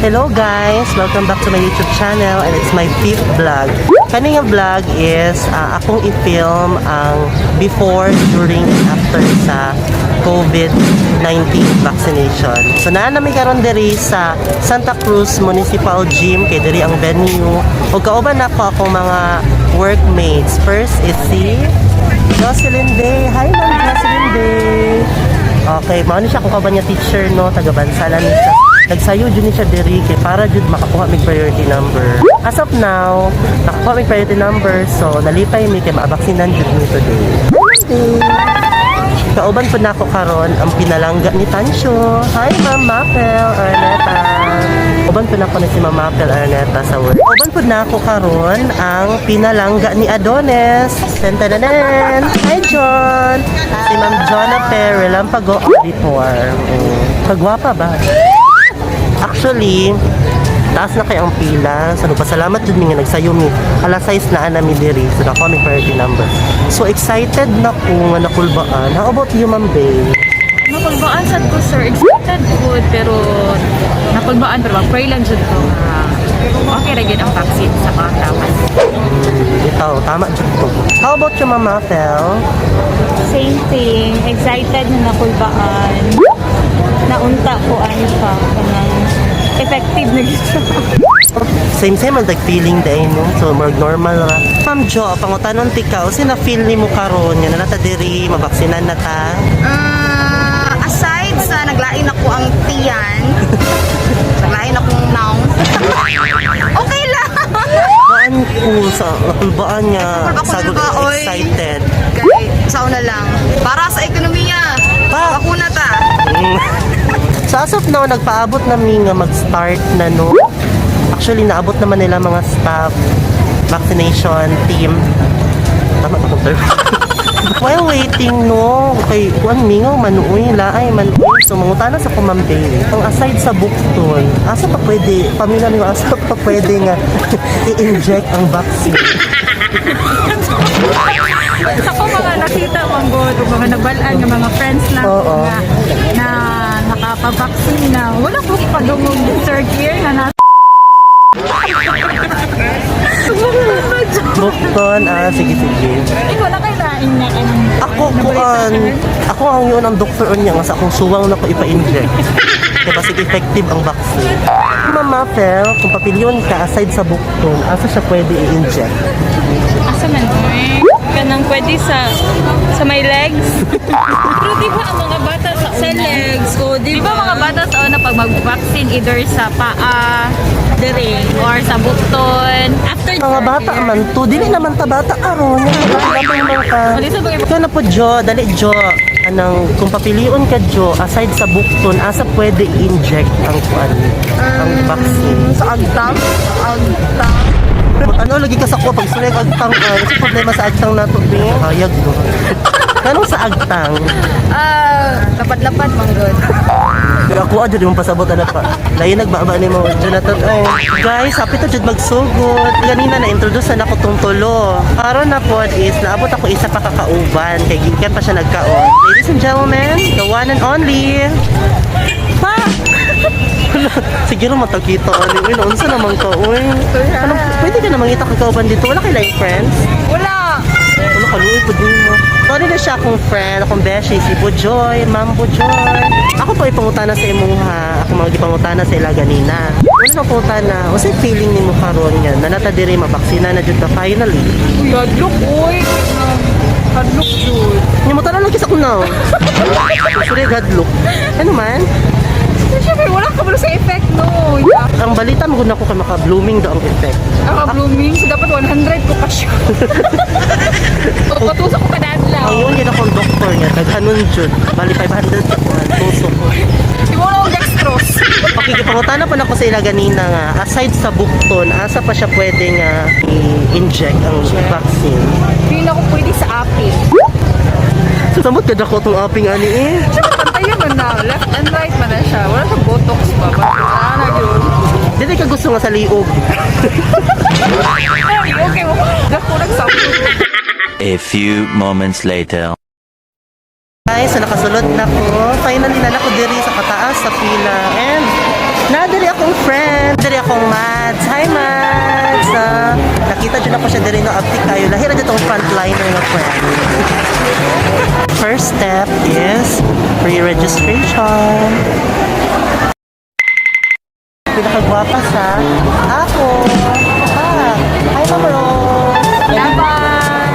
Hello guys! Welcome back to my YouTube channel and it's my fifth vlog. Kani nga vlog is akong i-film ang before, during, and after sa COVID-19 vaccination. So naa na mi karon diri sa Santa Cruz Municipal Gym kay diri ang venue. Ug kauban nako akong mga workmates. First is si Jocelyn Day. Hi, Ma'am Jocelyn Day. Okay, mao ni siya akong kauban niya teacher, no, taga Bansalan ni siya. Nagsayo jud ni siya diri kay para jud makakuha mig priority number. As of now, nakakuha mig priority number, so nalipay mi kay maabaksinan jud mi today. Day. Kauban po nako karon ang pinalangga ni Tancho. Hi, Ma'am Mapel Arneta. Uban po nako na si Ma'am Mapel Arneta sa work. Uban po nako karon ang pinalangga ni Adonis. Tentananan! Hi, John! Si Ma'am Jonah Perry, Lampago Auditor. Kagwapa ba? Actually, taas na kay ang pila. So, nagpasalamat jud mi nga nagsayo mi. Alas 6 na ana mi diri. So, nakuha mi priority number. So, excited na ko nga nakulbaan. How about you, Ma'am Bay? Nakulbaan sad ko, sir. Excited good pero nakulbaan, pero mag-pray lang jud ko nga okay ra gyud ang vaccine sa mga tawas. Ito, tama jud to. How about you, Ma'am Mafel? Same thing. Excited na nakulbaan. Naunta ko ano siya. Kanang effective na gyud siya. Same same ang feeling day, no? So, more normal ra. Ma'am Jo, pangutanon tika, unsay na feel nimo karon nga naa ta diri, mabaksinan na ta? Aside sa naglain ako ang tiyan, naglain akong naong. Okay lang. Baan ko sa nakulbaan nga Nakulba ko sagol ba, oy? Excited. Kay sa una lang. Para sa ekonomiya. Pa! Bakuna ta. So as of now, nagpaabot na mi nga mag-start na, no. Actually, naabot naman nila mga staff, vaccination team. Tama ba kong term? While waiting, no, kay kuan mingaw man uy, laay man uy. So mangutana sa ko, Ma'am Bailey. Ang aside sa bukton, asa pa pwede, pamilya mi, asa pa pwede nga i-inject ang vaccine? Sa ko mga nakita man god o mga nabalaan nga mga friends lang nga na nakapag-vaccine na, wala ko padungog, sir, gear na na. Bukton, ah, sige, sige. Ikaw na kay lain nga kanang Ako, kuan, ako ang yun ang doktor niya nga sa akong suwang na ko ipa-inject. Kaya basig effective ang vaccine. Ma'am Mafel, kung papilyon ka aside sa bukton, asa siya pwede i-inject? Asa man oy? Kanang pwede sa my legs. Pero di ba ang mga bata sa una? Sa legs ko, di Di ba mga bata sa una pag mag-vaccine, either sa paa, Dire. Or sa bukton? After Mga bata man to, dili naman ta bata karon. Bata man ka. Dili sa bagay- Ikaw na po, Jo, dali Jo. Anang kung papilion ka, Jo, aside sa bukton, asa pwede i-inject ang kuan, ang vaccine? Sa agtang. Agtang. Ano lagi ka sa kuha pag sunay agtang ay kasi problema sa agtang nato be. Hayag do. Anong sa agtang? Ah, lapad-lapad man gud. Pero ako adyo di mo pasabot ana pa. Lain nagbaba ni mo Jonathan ay. Guys, hapit na jud magsugod. Ganina na introduce na nako tong tulo. Karon na pod is naabot ako isa pa kakauban kay gikan pa siya nagkaon. Ladies and gentlemen, the one and only. Pa! Siguro matagkita ani. Uy, unsa naman ka, uy? Anong, pwede ka namang ita kakauban dito. Wala kay like friends? Wala. Wala ka, luoy po din mo. Sorry na siya akong friend, akong beshi, si Bujoy, Ma'am Bujoy. Ako po ipangutana sa imuha, ako mga gipangutana sa ila ganina. Una na pangutana, unsay feeling nimo karon nga naa ta diri, mabaksina na jud ta finally? Uy, hadlok, uy. Hadlok, jud. Nya mo tanan lagi sa kunaw. Sorry, gadlok. Ano man? Siyempre, wala ka sa effect, no? Yeah. Ang balita mo ko kay maka-blooming daw ang effect. Ako blooming, so dapat 100 ko ka siya. Patusok ko kada adlaw. Ang yun yun akong doktor niya, daghanon jud. Bali 500 ka kuan, tusok ko. Di mo na akong dextrose. Okay, gipangutana pa nako sa ila ganina nga, aside sa bukton, asa pa siya pwede nga i-inject ang vaccine? Hindi na ako pwede sa apil. So, samot ka dako tong aping ani eh. Siyempre, pantayan man na. Left and right man na siya. Wala siyang botox pa. Basta na yun. Dili ka gusto nga sa liog. Ay, okay mo. Dako nagsabi. A few moments later. Guys, so nakasulod na ko. Finally na ko diri sa kataas sa pila. And Naa diri akong friend, diri akong Mads. Hi Mads! Nakita dyan ako siya diri no, abtik kayo. Lahi ra tong frontliner nga friend. First step is pre-registration. Pinakagwapa sa ako. Ah, hi Ma'am Rose.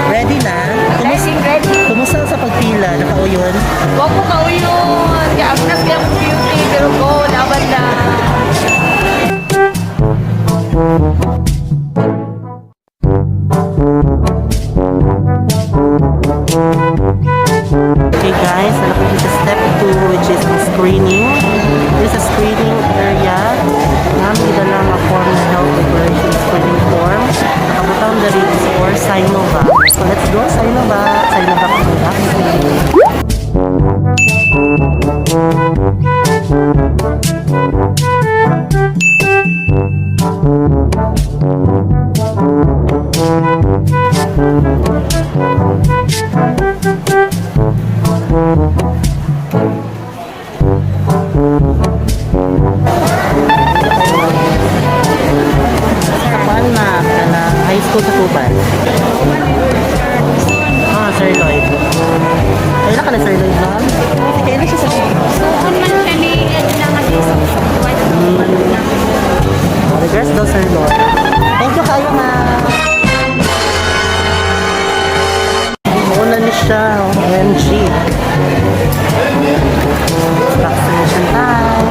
Ready na? Kumusta, Ready, ready. kumusta sa pagpila? Nakauyon? Huwag mo kauyon. Kaya agnas kaya akong beauty. Pero go, laban lang. Okay guys, nalapit sa step 2, which is ang screening. This is a screening area. Namin dala nga form na health declaration screening form. Nakabutang diri is for Sinovac. So let's go, Sinovac. Sinovac ang vaccine. Kuan na, kana high school sa Tuban. Ah, Sir Lloyd. Kailan ka na Sir Lloyd, ma'am? Kailan siya sa Suon man siya ni Edna nga Regards daw, Sir Lloyd. Thank you kayo, ma'am. Una ni siya, OMG. Vaccination time.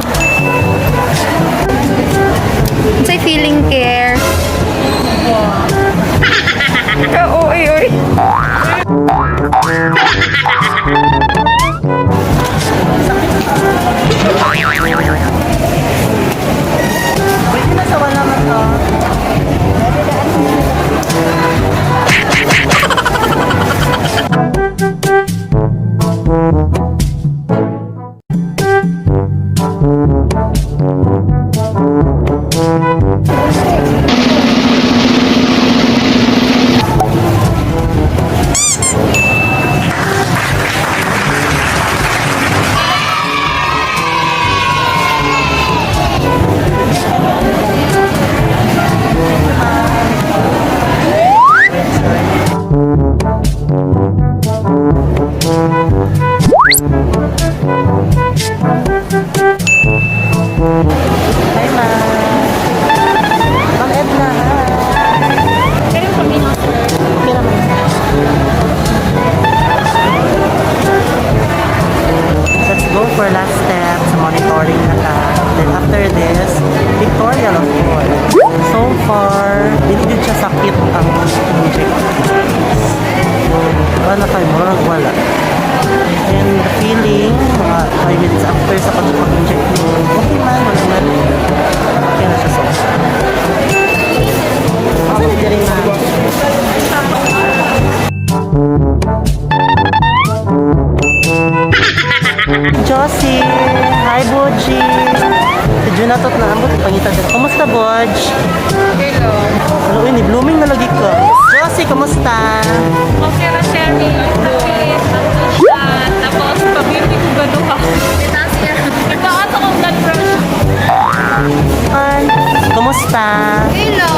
Say feeling care. Oy, oy. Pwede na sa wala man to. Hi, ma'am. Ma'am Edna, hi. Okay naman. Let's go for last step sa monitoring na ka. Then after this, pictorial of course. So far, dili jud siya sakit ang inject. Wala kayo, murag wala. And the feeling, mga 5 minutes after sa pag-inject mo, okay man, wala man. Okay na siya so far. Saan na diri, ma'am? Josie! Hi, Boji! Si Junatot na ambot, pangita dyan. Kumusta, Boj? Hello. Ano, uy, ni blooming na lagi ko. Josie, kumusta? Okay ra siya ni sakit. Siya. Tapos pa-beauty ko gaduha. Nagtaas akong blood pressure. An, kumusta? Hello.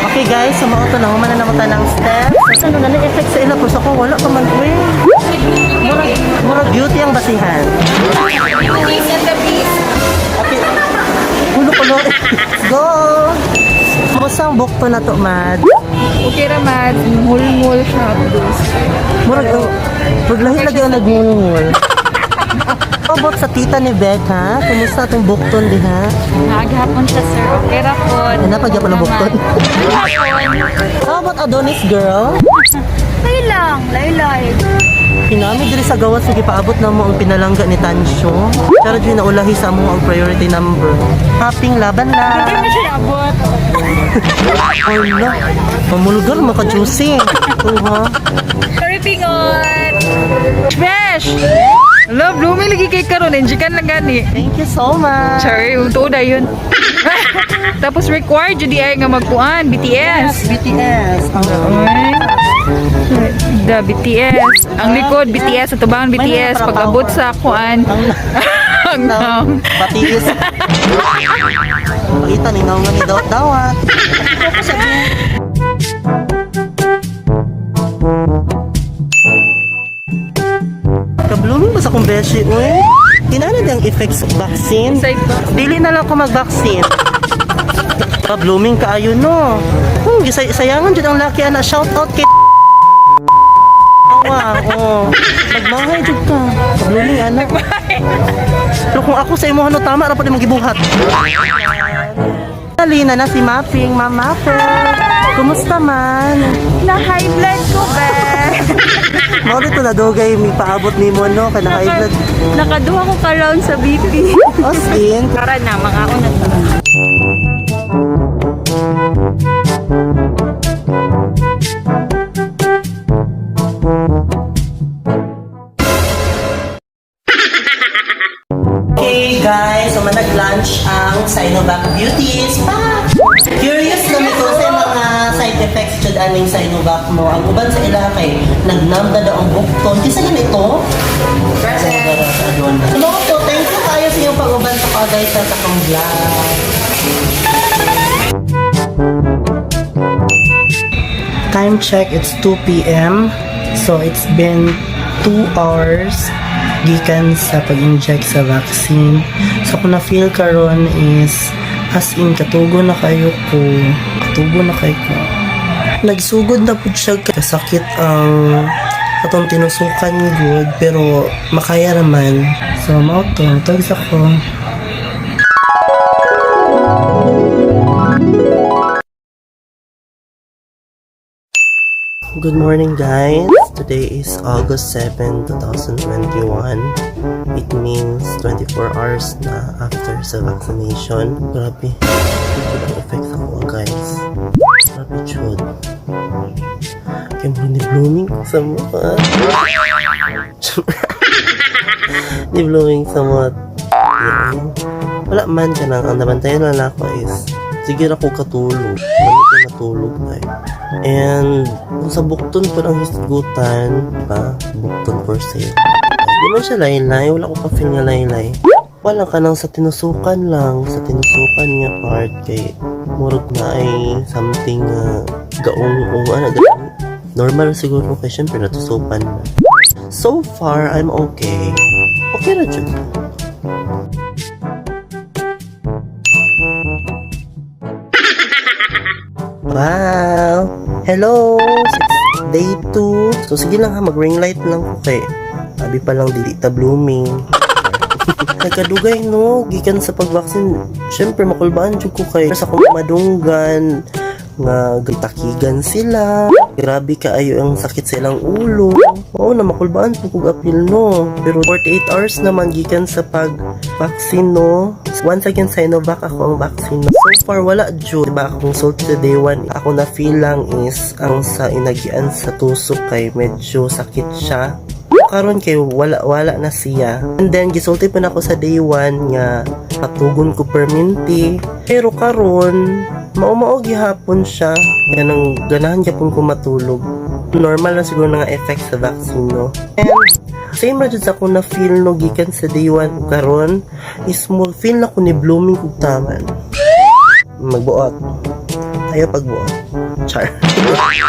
Okay guys, so mao to na human na namo ng steps. So, ano na na-effect sa ila ko wala pa man uy. Murag beauty ang basihan. Peace and the beast. Okay. Kulo-kulo. Let's go! Kumusta ang bukto na to, Mad? Okay ra, Mads. Mulmul siya. Murag, oh, murag lahi lagi ang nagmungol. About sa tita ni Becca, kumusta itong bukton diha? Naghapon siya, sir. Okay ra po. Ay, napagyapon ang bukton. How about Adonis girl? Lay lang, laylay. Pinami diri sa gawas sige paabot na mo ang pinalangga ni Tansyo. Pero dyan naulahi sa mo ang priority number. Happing laban lang. Hindi siya abot. Ala, pamulgar maka juicy. Uha. Sorry, pingot. Besh! Hello, blooming lagi kay karon. Enjikan lang gani. Thank you so much. Sorry, yung tuod yun. Tapos required jud ay nga magkuan BTS. BTS. Ang Oy. the BTS. Ang likod BTS, atubangan BTS, pag-abot sa kuan. Ang Naw. Patiis. Pakita ni naw nga ni dawat dawat. Ka-blooming ba sa akong beshi, uy? Kinana ang effects of vaccine? Inside ba? Dili na lang ako mag-vaccine. Ka-blooming kaayo no. Sayangan jud ang laki ana. Shout out kay Awa, oh. Nagmahay jud ka. Blooming ana. Pero kung ako sa imo ano tama ra pud imong gibuhat. Alina na si Mapping, Ma'am Mapper. Kumusta man? Na high blood ko ba? Mao dito na dugay mi paabot nimo no kay na high blood. Nakaduha ko ka round sa BP. As in, Tara na, mga na ta. Okay guys, so manag-lunch ang Sinovac Beauties. Pa! Curious na mi ko sa mga side effects jud aning Sinovac mo. Ang uban sa ila kay nagnamba daw ang bukton. Kinsa gani ito? Present. So, mao to, thank you kayo sa inyong pag-uban sa ko guys sa akong vlog. Time check, it's 2 p.m. So it's been 2 hours gikan sa pag-inject sa vaccine. So kung na-feel karon is as in katugo na kayo ko. Katugo na kayo ko. Nagsugod na pud siya kasakit ang atong tinusukan good pero makaya naman. So mao to, tags ako. Good morning, guys. Today is August 7, 2021. It means 24 hours na after sa vaccination. Grabe. Ito ang effect ako, guys. Grabe, chud. Kaya mo ni blooming sa mga. Ni blooming sa mga. Wala man ka nang. Ang nabantayan lang ako is sige ra ko katulog. Mali ko natulog na eh. And kung sa bukton po ang hisgutan, ba? Bukton for sale. Di man siya laylay. Wala ko ka-feel nga laylay. Wala ka nang sa tinusukan lang. Sa tinusukan nga part kay murag na ay something nga gaung-ung ano, gaung. Normal siguro kay syempre natusukan na. So far, I'm okay. Okay ra jud. Wow! Hello! It's day 2. So, sige lang ha, mag-ring light lang ko kay abi pa lang dili ta blooming. Nagkadugay no, gikan sa pag-vaccine. Syempre makulbaan jud ko kay sa akong madunggan nga gitakigan sila. Grabe kaayo ang sakit sa ilang ulo. Oo na makulbaan po kog apil no. Pero 48 hours naman gikan sa pag-vaccine no. Once again, Sinovac ako ang vaccine. No? So far wala jud. Diba akong sulti sa day 1, ako na feel lang is ang sa inagian sa tusok kay medyo sakit siya karon kay wala wala na siya. And then gisulti pa nako sa day 1 nga patugon ko perminti. Pero karon mao-mao gihapon siya. Ganang ganahan gyapon ko matulog. Normal na siguro na nga effect sa vaccine no. And same ra jud sa akong na feel no gikan sa day 1 karon is mo feel na ko ni blooming kog taman. Magbuot. Ayaw pagbuot. Char.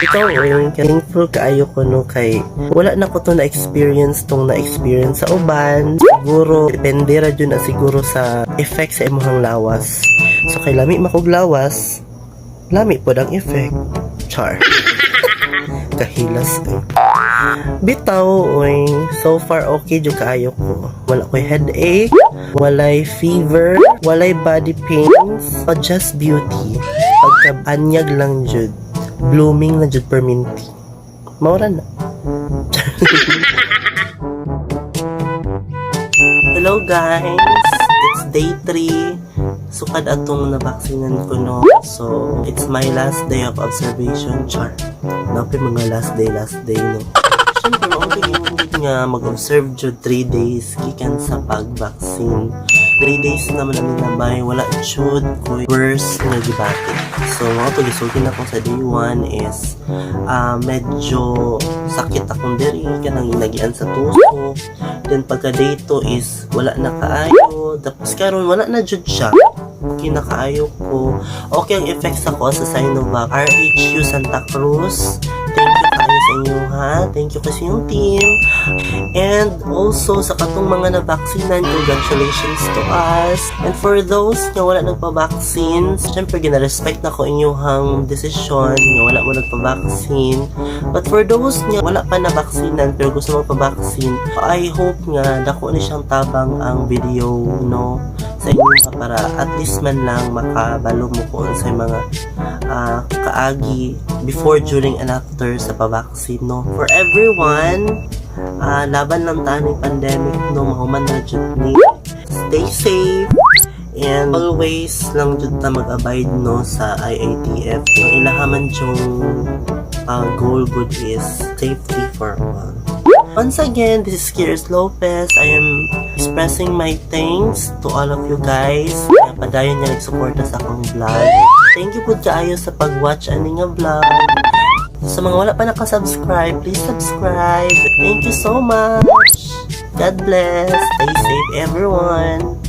Ikaw, eh, thankful kaayo ko no kay wala na ko to na-experience tong na-experience sa uban. Siguro, depende ra jud na siguro sa effect sa imong lawas. So, kay lami makog lawas, lami pod ang effect. Char. Kahilas eh. Bitaw, oy. So far, okay jud kaayo ko. Wala ko'y headache, walay fever, walay body pains, but just beauty. Pagkaanyag lang jud. Blooming na jud perminti. Maura na. Hello guys! It's day 3. Sukad atong nabaksinan ko no. So, it's my last day of observation. Char. Napay mga last day no. Siyempre, maunti yung nga mag-observe jud 3 days gikan sa pag-vaccine. 3 days naman namin nabay, wala jud ko worse nga gibati. So, mao to gisulti na ko sa day 1 is medyo sakit akong diri, kanang inagian sa tusok. Then pagka day 2 is wala na kaayo. Tapos karon wala na jud siya. Kinakaayo ko. Okay ang effects ako sa Sinovac. RHU Santa Cruz. Thank you kaayo sa inyo ha. Thank you kasi yung team. And also sa katong mga na-vaccinan, congratulations to us. And for those nga wala nagpa-vaccine, syempre gina-respect na ko inyong desisyon nga wala mo nagpa-vaccine. But for those nga wala pa na-vaccinan pero gusto magpa-vaccine, I hope nga dako ni siyang tabang ang video, no, sa inyo nga para at least man lang makabalo mo kung sa mga kaagi before, during, and after sa pa-vaccine, no. For everyone, laban lang ta ning pandemic, no, mahuman na jud ni. Stay safe and always lang jud ta mag-abide, no, sa IATF. Ang ilahaman yung goal good is safety for all. Once again, this is Kirs Lopez. I am expressing my thanks to all of you guys na padayon nga nagsuporta sa akong vlog. Thank you pud kaayo sa pag-watch ani nga vlog. Sa mga wala pa nakasubscribe, please subscribe. Thank you so much. God bless. Stay safe, everyone.